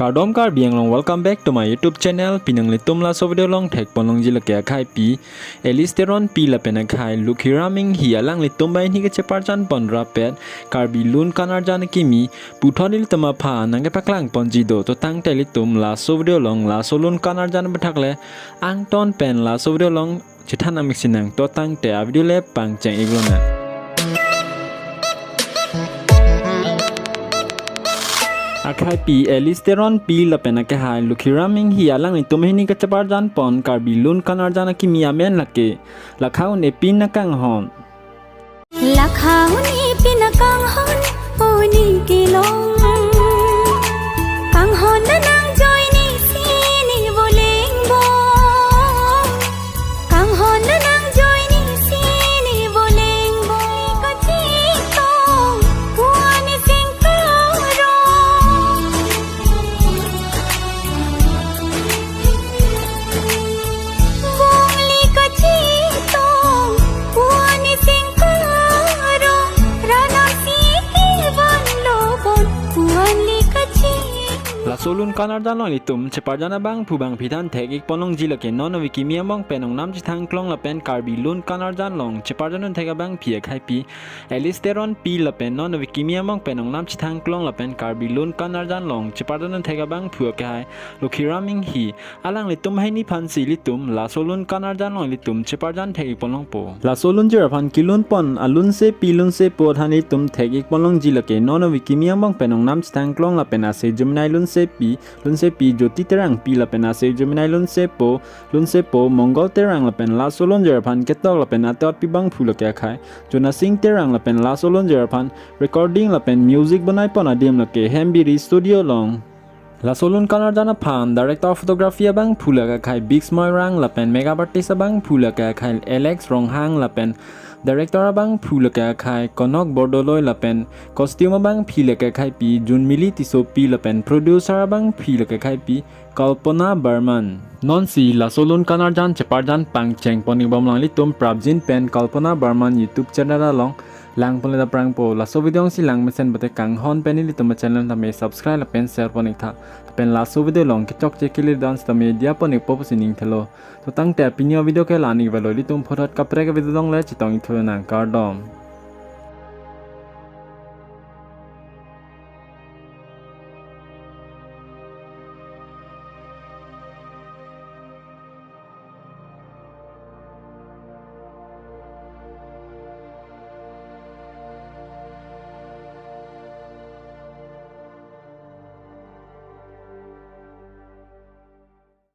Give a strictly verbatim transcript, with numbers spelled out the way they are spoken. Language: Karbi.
Kardom Karbi Anglong, welcome back to my YouTube channel. Pini nanglitum laso video along thekponlongji lake akhai pi Alice Teronpi lapen akhai Lukhiram Enghi, alanglitum banghini kacheparjan pon rapet Karbi lun kanarjan akimi puthot ilitum aphan nangkepaklangponji do. To tangte ilitum laso video along laso lun kanarjan aphuthak le angton pen laso video along chethan nangmik sinang. To tangte a video le pangcheng-ik lonang. Akhai pi Alice Teronpi lapen akhai Lukhiram Enghi, alanglitum banghini kacheparjan pon Karbi lun kanarjan akimi amen lake Lakha Un-e Pin Akanghon. Lakha Un-e Pin Akanghon, o ne kelong. Kanghon nang joine si ne voleng bom. Kanghon nang joine si ne voleng bom. Kachitong, puan sing karong. Bongli kachitong, puan sing karong, ranam si kevan lobon, puan li kachitong. Laso lun kanarjan along ilitum cheparjan abangphu bangphi than thek-ikponlongji lake non ave kimi angbong pen ongnam chethang klong lapen Karbi lun kanarjan along cheparjan un thek abangphi akhai pi Alice Teronpi lapen non ave kimi angbong pen ongnam chethang klong lapen Karbi lun kanarjan along cheparjan un thek abangphu akhai Lukhiram Enghi, alanglitum banghini aphansi ilitum laso lun kanarjan along ilitum cheparjan thek-ikponlongpo. Laso lunjir aphan kelun pon alunsepi lunsepo than ilitum thek-ikponlongji lake non ave kimi angbong pen ongnam chethang klong lapen ase jumenai lunsepi, lunsepi Jyoti Terangpi lapen ase jumenai lunsepo, lunsepo Mongol Terang lapen laso lunjir aphan ketok lapen atotpi bangphu lake akhai Jonasing Terang lapen laso lunjir aphan recording lapen music bonai pon adim lake Hembiri Studio along. Laso lun kanarjan aphan director of photography abangphu lake akhai Biksmoy Rang lapen makeup artist abangphu lake akhai Alex Ronghang lapen director abangphu lake akhai Konok Bordoloi lapen costume abangphi lake akhai pi Junmili Tissopi lapen producer abangphi lake akhai pi Kalpana Barman. Nonsi laso lun kanarjan cheparjan pangcheng pon-ikbomlang, ilitum prapjin pen Kalpana Barman YouTube channel along langponle ta prangpo. Laso video si langmesen pute kanghon pen ilitum channel tame subscribe lapen share pon-iktha. Lapen laso video along kechokche kili dance tame diya pon-ikpo pusi ning thelo. To tangte pini avideo ke la-an-ik avelo, ilitum puthot kaprek avideo along le chetong-ik thunang, kardom.